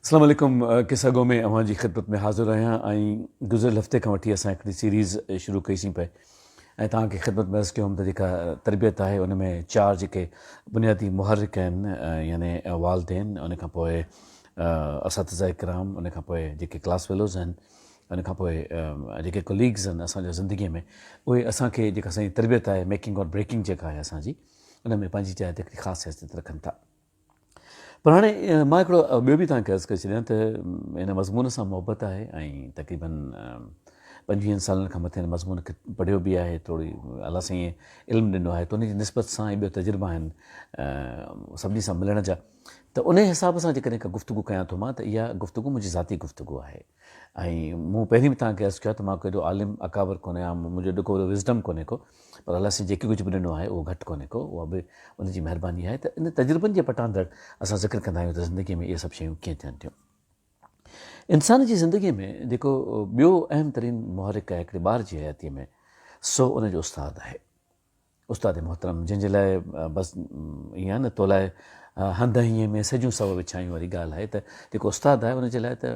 اسلام عليڪم قصه گو ۾ اوهان جي خدمت ۾ حاضر آهيان ۽ گذريل هفتي کان وٺي اسان هڪڙي سيريز شروع ڪئي سين پئي ۽ توهان کي خدمت ۾ عرض ڪيو هوم ته جيڪا تربيت آهي ان ۾ چار جيڪي بنيادي محرڪ آهن يعني والدين ان کان پوء اساتذه ڪرام ان کان پوء جيڪي ڪلاس فيلوز آهن ان کان پوء جيڪي ڪليگز آهن اسان جا زندگي ۾ اهي اسان کي جيڪا اسان جي تربيت آهي ميڪنگ اور بريڪنگ جيڪا آهي اسان جي ان ۾ پنهنجي جاء تي هڪڙي خاص حيثيت رکن ٿا. پر هاڻي مان هڪڙو ٻيو به توهان کي عرض ڪري ڇڏيان ته هن مضمون سان محبت آهي ۽ تقريبن پنجويهن سالن کان مٿي هن مضمون کي پڙهيو به آهي ٿوري الله سائين علم ڏنو آهي ته ان جي نسبت سان ۽ ٻيو تجربا آهن سڀني سان ملڻ جا ته ان حساب سان جيڪڏهن ڪا گفتگو ڪيان ٿو مان ته اها گفتگو منهنجي ذاتي گفتگو آهي ۽ مون پهرين به توهان کي عرض ڪيو آهي ته مان ڪو ايڏو عالم اڪابر ڪونهي يا منهنجو ايڏو ڪو وڏو وزڊم ڪونهي ڪو پر الله سائين جيڪي ڪجهه به ڏنو آهي اهو گهٽ ڪونهي ڪو اها به ان جي مهرباني آهي ته ان تجربن جي پٽاندڙ اسان ذڪر ڪندا آهيون ته زندگي ۾ اهي سڀ شيون ڪيئن ٿين ٿيون. انسان جي زندگي ۾ جيڪو ٻيو اهم ترين محرڪ آهي هڪڙي ٻار جي حياتي ۾ سو ان جو استاد آهي. استاد محترم جنهن جي لاء بس ائين آهي نه تو لاء هنڌ هينئين ۾ سجون سو وڇايون واري ڳالهه آهي ته جيڪو استاد آهي ان جي لاء ته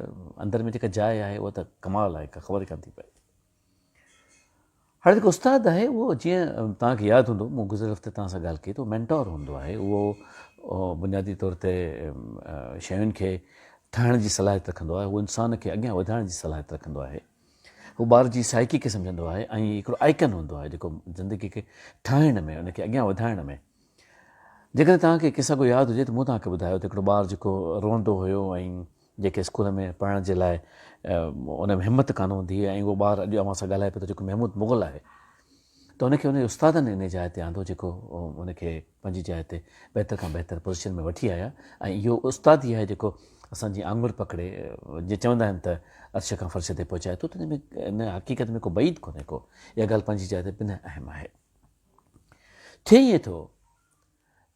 اندر ۾ جيڪا جاء آهي اها ته ڪمال آهي ڪا خبر ئي ڪانه ٿي پئي. هاڻي جيڪو استاد آهي اهو جيئن توهان کي ياد هوندو مون گذريل هفتي توهان سان ڳالهه ڪئي ته اهو مينٽور هوندو آهي اهو بنيادي طور تي شين کي ٺاهڻ جي صلاحيت رکندو آهي اهو انسان کي اڳيان وڌائڻ جي صلاحيت رکندو آهي. هو ٻار جي سائيڪي کي سمجهندو آهي ۽ هڪڙو آئيڪن هوندو آهي جيڪو زندگي کي ٺاهڻ ۾ ان کي اڳيان وڌائڻ ۾ جيڪڏهن توهان کي قصا ڪو ياد هجي ته مون توهان کي ٻڌايو ته هڪڙو ٻار جيڪو روئندو هيو ۽ جيڪي اسڪول ۾ پڙهڻ جي لاء ان ۾ همت ڪانه هوندي هئي ۽ اهو ٻار اڄ اوهان سان ڳالهائي پيو ٿو جيڪو محمود مغل آهي ته ان کي ان جي استادن ان جاء تي آندو جيڪو ان کي پنهنجي جاء تي بهتر کان بهتر پوزيشن ۾ وٺي آيا ۽ اهو استاد ئي آهي جيڪو اسان جي آڱر پڪڙي جيئن چوندا آهن ته عرش کان فرش تي پهچائي ٿو ته ان ۾ ان حقيقت ۾ ڪو بعيد ڪونهي ڪو اها ڳالهه پنهنجي جاء تي بنهه اهم آهي. ٿئي ائين ٿو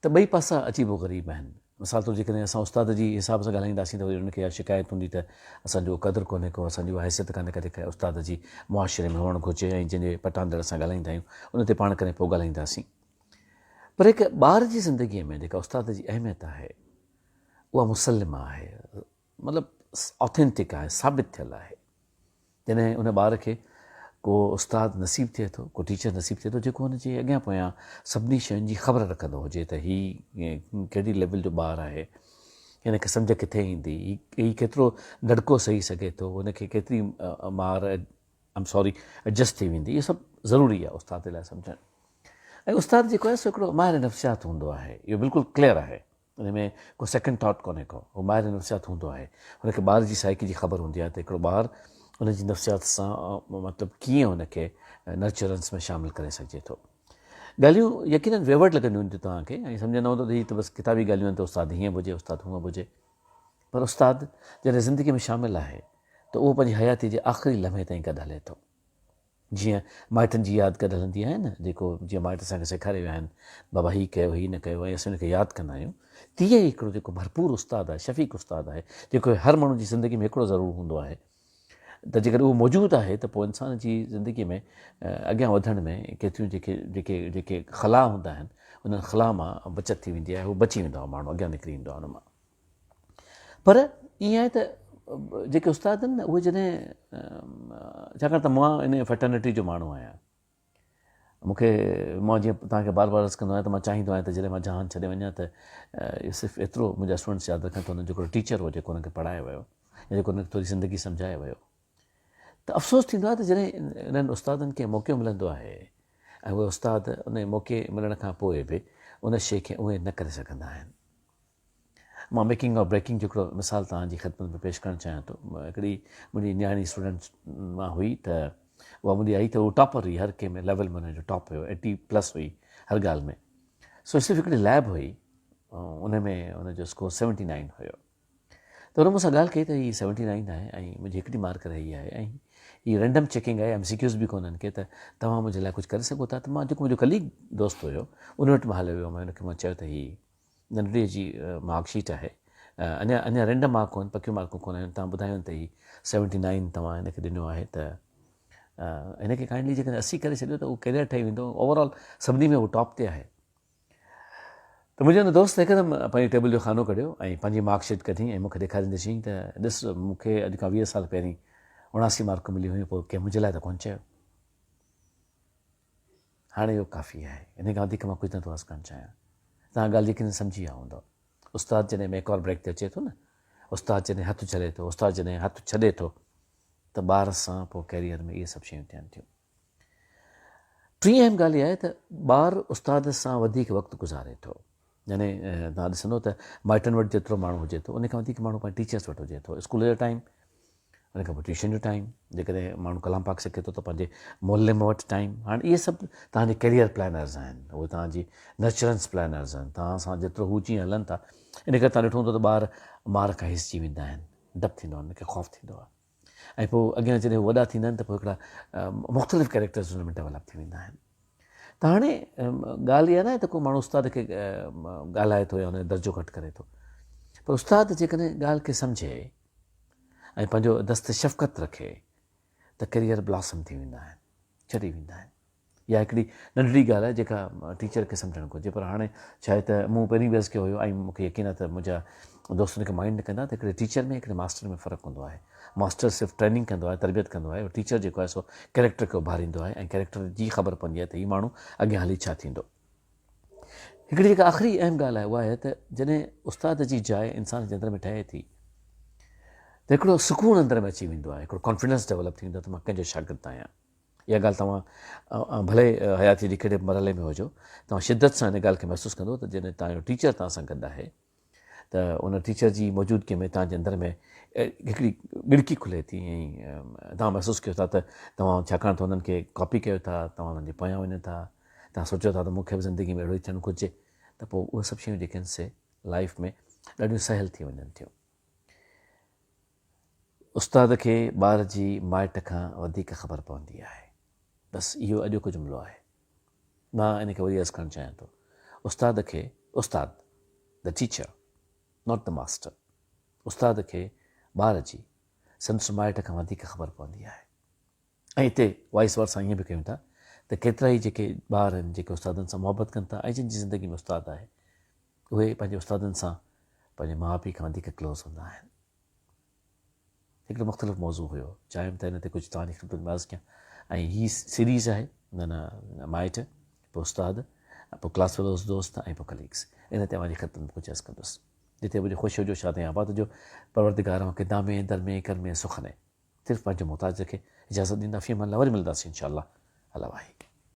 ته ٻئي پاسا عجيب و غريب آهن. مثال طور جيڪڏهن اسان استاد جي حساب سان ڳالهائينداسين ته وري انهن کي اها شڪايت هوندي ته اسان جو قدر ڪونهي ڪو، اسان جي اها حيثيت ڪانهي ڪا جيڪا استاد جي معاشري ۾ هئڻ گهرجي ۽ جنهن جي پٽاندڙ اسان ڳالهائيندا آهيون ان تي پاڻ ڪڏهن پوء ڳالهائينداسين. پر هڪ ٻار جي زندگيء ۾ جيڪا استاد جي اهميت آهي اها مسلمه آهي، مطلب آٿينٽڪ آهي، ثابت ٿيل آهي. جڏهن ان ٻار کي ڪو استاد نصيب ٿئي ٿو، ڪو ٽيچر نصيب ٿئي ٿو جيڪو هن جي اڳيان پويان سڀني شين جي خبر رکندو هجي ته هي ڪهڙي ليول جو ٻار آهي، هن کي سمجهه ڪٿي ايندي، هي ڪيترو دڙڪو سهي سگهي ٿو، هن کي ڪيتري مار I'm sorry adjust ٿي ويندي، اهو سڀ ضروري آهي استاد جي لاء سمجهڻ. ۽ استاد جيڪو آهي سو هڪڙو ماهر نفسيات هوندو آهي، اهو بلڪل ڪليئر آهي. ان ۾ ڪو سيڪنڊ ٿاٽ ڪونهي ڪو. هو ماهر نفسيات هوندو آهي. هن کي ٻار جي سائيڪي جي خبر هوندي آهي ته هڪڙو ٻار ان جي نفسيات سان مطلب ڪيئن هن کي نرچرنس ۾ شامل ڪري سگهجي ٿو. ڳالهيون يقينن ويورڊ لڳنديون هونديون توهان کي ۽ سمجهندا هوندو ته هي ته بس ڪتابي ڳالهيون آهن ته استاد هيئن به هجي استاد هونئن به هجي. پر استاد جڏهن زندگي ۾ شامل آهي ته اهو پنهنجي حياتي جي آخري لمحي تائين گڏ هلي ٿو. جيئن مائٽن جي ياد گڏ هلندي آهي نه، جيڪو جيئن مائٽ اسان کي سيکاري ويا آهن، بابا هي ڪيو هي نه ڪيو ۽ اسين ان کي ياد ڪندا آهيون، تيئن ئي هڪڙو جيڪو ڀرپور استاد آهي، شفيق استاد آهي، جيڪو هر ماڻهو جي زندگي ۾ هڪڙو ضرور هوندو آهي ته جيڪڏهن اهو موجود آهي ته پوء انسان جي زندگي ۾ اڳيان وڌڻ ۾ ڪيتريون جيڪي جيڪي جيڪي خلا هوندا آهن، انهن خلا مان بچت ٿي ويندي آهي، هو بچي ويندو آهي ماڻهو اڳيان نڪري ايندو آهي ان مان. پر ائين آهي ته جيڪي استاد آهن نه اهي جڏهن ڇاڪاڻ ته مان ان فٽرنٽي جو ماڻهو آهيان مون کي مان جيئن توهان کي بار بار عرض ڪندو آهيان ته مان چاهيندو آهيان ته جڏهن مان جهان ڇڏي وڃان ته صرف ايترو منهنجا اسٽوڊنٽس ياد رکن ته انهن جو هڪڙو ٽيچر هو جيڪو انهن کي پڙهائي ويو يا جيڪو انهن کي ٿوري زندگي سمجهائي ويو ته افسوس ٿيندو آهي ته جڏهن انهن استادن کي موقعو ملندو آهي ۽ اهي استاد ان موقعي ملڻ کان پوء به ان شيء کي اهي نه ڪري سگهندا آهن مان ميڪنگ اور بريڪنگ جو هڪڙو مثال توهان جي خدمت ۾ پيش ڪرڻ چاهيان ٿو. هڪڙي منهنجي نياڻي اسٽوڊنٽ مان هئي ته اها مون ڏي آئي ته هو ٽاپر هئي هر ڪنهن ۾ ليول ۾ هن جو ٽاپ هيو ايٽي پلس هئي هر ڳالهه ۾ سو صرف هڪڙي ليب هئي ان ۾ هن جو اسڪور سيونٽي نائن هيو ته هن مون سان ڳالهه ڪئي ته هي سيونٽي نائن آهي ۽ منهنجي هڪڙي مارڪ رهي آهي ۽ هي رينڊم چيڪنگ آهي ايم سي ڪيوز به ڪونهن ڪي ته توهان منهنجي لاء ڪجهه ڪري سگهو ٿا ته مان جيڪو منهنجو ڪليگ دوست هيو ان وٽ مان هليو ويم ۽ ان کي مان چيو ته هي ننڍڙي جي مارڪ شيٽ آهي اڃا اڃا رينڊم مارڪ ڪونهن پڪيون مارڪون ڪونه آهن توهان ٻڌايو ته هي سيونٽي نائن توهان هن کي ڏنو آهي ته هن کي ڪائنڊلي جيڪڏهن اسي ڪري ڇڏيو ته اهو ڪيريئر ٺهي ويندو اوور آل سڀني ۾ هو ٽاپ تي آهي. ته منهنجي ان دوست هڪدم پنهنجي ٽيبل جو خانو ڪڍيو ۽ پنهنجي مارڪ شيٽ ڪڍي ۽ مون کي ڏيکاريندي چيائين ته ڏس مون کي اڄ کان 20 سال پهرين 79 مارڪون مليون هيون پوء ڪنهن منهنجي لاء ته ڪونه چيو. هاڻي اهو ڪافي آهي. انهي کان وڌيڪ مان ڪجهه نٿو عرض ڪرڻ چاهيان. توهان ڳالهه يقينن سمجهي ويا هوندؤ. استاد جڏهن ميڪ اور بريڪ تي اچي ٿو نه، استاد جڏهن هٿ جهلي ٿو، استاد جڏهن هٿ ڇڏي ٿو ته ٻار سان پوء ڪيريئر ۾ اهي سڀ شيون ٿين ٿيون. ٽين اهم ڳالهه اها آهي ته ٻار استاد سان وڌيڪ وقت گذاري ٿو. يعني توهان ڏسندو ته مائٽن وٽ جيترو ماڻهو هجي ٿو ان کان وڌيڪ ماڻهو پنهنجي ٽيچرس وٽ هجي ٿو. اسڪول جو ٽائيم، ان کان پوء ٽيوشن جو ٽائيم، جيڪڏهن ماڻهو ڪلام پاڪ سکي ٿو ته پنهنجي معلم وٽ ٽائيم. هاڻي اهي سڀ توهان جي ڪيريئر پلانرز آهن، اهي توهان جي نرچرنس پلانرز آهن. توهان سان جيترو هو جيئن هلن ٿا، ان ڪري توهان ڏٺو هوندو ته ٻار مار کان هيسجي ويندا آهن، ڊپ ٿيندو آهي، انهن کي خوف ٿيندو آهي. ۽ پوء اڳيان جڏهن هو وڏا ٿيندا آهن ته پوء هڪڙا مختلف ڪيريڪٽرز ان ۾ ڊيولپ ٿي ويندا آهن ته هاڻي ڳالهه اها ناهي ته ڪو ماڻهو استاد کي ڳالهائي ٿو يا ان جو درجو گهٽ ڪري ٿو پر استاد جيڪڏهن ڳالهه کي سمجهي ۽ پنهنجو دست شفقت رکي ته ڪيريئر بلاسم ٿي ويندا آهن چڙهي ويندا آهن اها هڪڙي ننڍڙي ڳالهه آهي جيڪا ٽيچر کي سمجهڻ گهرجي پر هاڻي ڇا آهي ته مون پهرين به عرض ڪيو هيو ۽ مون کي يقين آهي ته منهنجا دوست ان کي مائنڊ نه ڪندا ته هڪڙي ٽيچر ۾ هڪڙي ماستر ۾ فرق هوندو آهي ماستر صرف ٽريننگ ڪندو آهي تربيت ڪندو آهي ٽيچر جيڪو آهي سو ڪيريڪٽر کي اڀاريندو آهي ۽ ڪيريڪٽر جي خبر پوندي آهي ته هي ماڻهو اڳيان هلي ڇا ٿيندو هڪڙي جيڪا آخري اهم ڳالهه آهي اها آهي ته جڏهن استاد جي جاء انسان جي اندر ۾ ٺهي ٿي ته هڪڙو سڪون اندر ۾ اچي ويندو آهي هڪڙو ڪانفيڊنس ڊيولپ ٿي ويندو آهي ته مان ڪنهن جو شاگرد آهيان اها ڳالهه توهان ڀلي حياتيء جي ڪهڙي به مرحلي ۾ هجو، توهان شدت سان ان ڳالهه کي محسوس ڪندو ته جڏهن توهان جو ٽيچر توهان سان گڏ آهي ته ان ٽيچر جي موجودگيء ۾ توهان جي اندر ۾ هڪڙي ڳڙکي کلي ٿي ۽ توهان محسوس ڪيو ٿا ته توهان ڇاڪاڻ ته انهن کي ڪاپي ڪيو ٿا، توهان انهن جي پويان وڃو ٿا، توهان سوچيو ٿا ته مون کي به زندگي ۾ اهڙو ئي ٿيڻ گهرجي ته پوء اهي سڀ شيون جيڪي آهن سي لائيف ۾ ڏاڍيون سهل ٿي وڃن ٿيون. استاد کي ٻار جي مائٽ کان وڌيڪ خبر پوندي آهي. بس اهو اڄوڪو جملو آهي. مان ان کي وري عرض ڪرڻ چاهيان ٿو. استاد کي استاد، The teacher، not the master، استاد کي ٻار جي سندس مائٽ کان وڌيڪ خبر پوندي آهي. ۽ اتي وائس ورسا ائين به ڪيون ٿا ته ڪيترائي جيڪي ٻار آهن جيڪي استادن سان محبت ڪن ٿا ۽ جن جي زندگي ۾ استاد آهي اهي پنهنجي استادن سان پنهنجي ماء پيء کان وڌيڪ ڪلوز هوندا آهن. هڪڙو مختلف موضوع هيو چاهيم ته ان تي ڪجهه توهان جي خدمت ۾ عرض ڪيان ۽ هي سيريز آهي نه مائٽ پوء استاد پوء ڪلاس فيلوز دوست ۽ پوء ڪليگس ان تي اوهان جي خدمت ۾ ڪجهه عرض ڪندس جتي به خوش هجو شاد ۽ آباد هجو پروردگار اوهان کي دامي درمي ڪرمي سخني صرف پنهنجو محتاج رکي اجازت ڏيندا في امان الله وري ملنداسين انشاء الله الله واهي.